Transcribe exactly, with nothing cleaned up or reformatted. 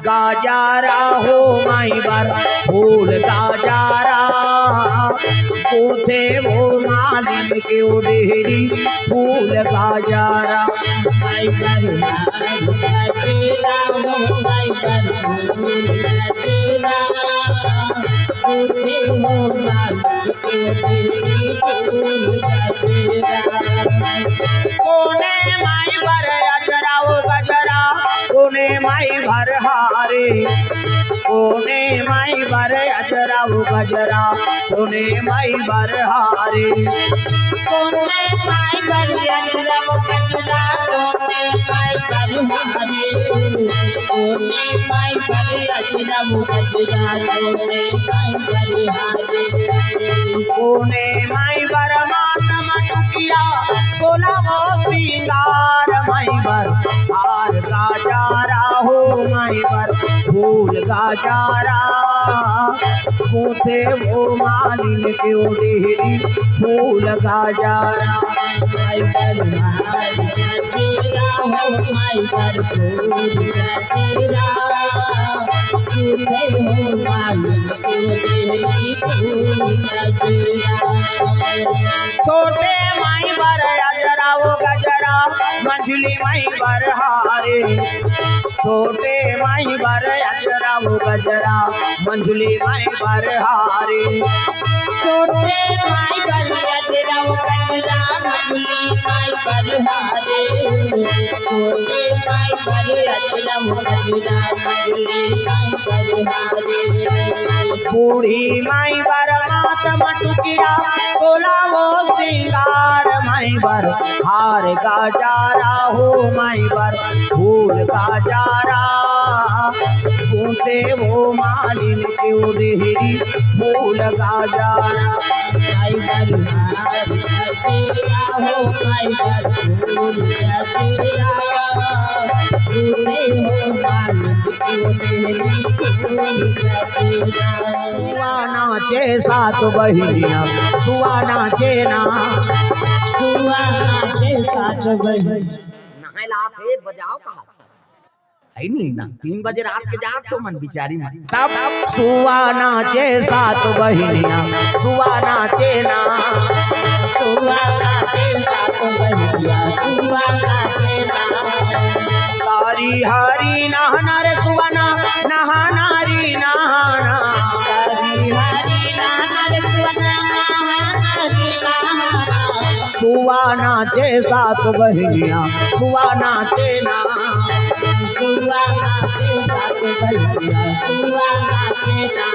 गाजरा हो माई बर फूल गाजरा, कोथे वो मालिन के ओ डेहरी फूल गाजरा। माई बर फूल गाजरा हो, माई बर फूल गाजरा, कोथे वो मालिन कोने माई बर अजरा ओ गजरा, कोने माई बर हारे, कोने माई बर अजरा ओ गजरा, कोने माई बर हारे। कोने माई बर अजरा ओ गजरा, कोने माई बर हारे, कोने माई बर अजरा ओ गजरा, कोने माई बर हारे। कोने माई बर मात मटुकिया, सोला वो सिंगार माई बर, हार गाजरा हो माई बर, फूल गाजरा, कोथे वो मालिन के ओ डेहरी फूल गाजरा। माई बर हार गाजरा हो, माई बर फूल गाजरा, कोथे वो मालिन छोटे माई बर अजरा ओ गजरा, मंझली माई बर हारे। छोटे माई बर अजरा ओ गजरा, मंझली माई बर हारे। छोटे माई बर अजरा ओ गजरा, मंझली माई बर हारे। छोटे माई बर अजरा ओ गजरा, मंझली माई बर हारे। बूढ़ी माई बर मात मटुकिया, सोला वो सिंगार माई बर, हार गाजरा हो माई बर, फूल गाजरा, कोथे वो मालिन के ओ डेहरी फूल गाजरा। माई बर हार गाजरा हो, माई बर फूल गाजरा, कोथे वो मालिन के ओ डेहरी फूल गाजरा। सुआ नाचे सात बहिनिया, सुआ नाचे ना। सुआ नाचे सात बहिनिया। नहाए ला आत हे, बजाओ कहा। है नहीं ना, तीन बजे रात के जात हो मन बिचारी मन। तब सुआ नाचे सात बहिनिया, सुआ नाचे ना। सुआ नाचे सात बहिनिया, सुआ नाचे ना। तारी हारी नहाना रे सुआ ना, नहाना री नहाना। तारी हारी नहाना रे सुआ ना, नहाना री नहाना। सुआ नाचे सात बहिनिया, सुआ नाचे ना। सुआ नाचे सात बहिनिया, सुआ नाचे ना।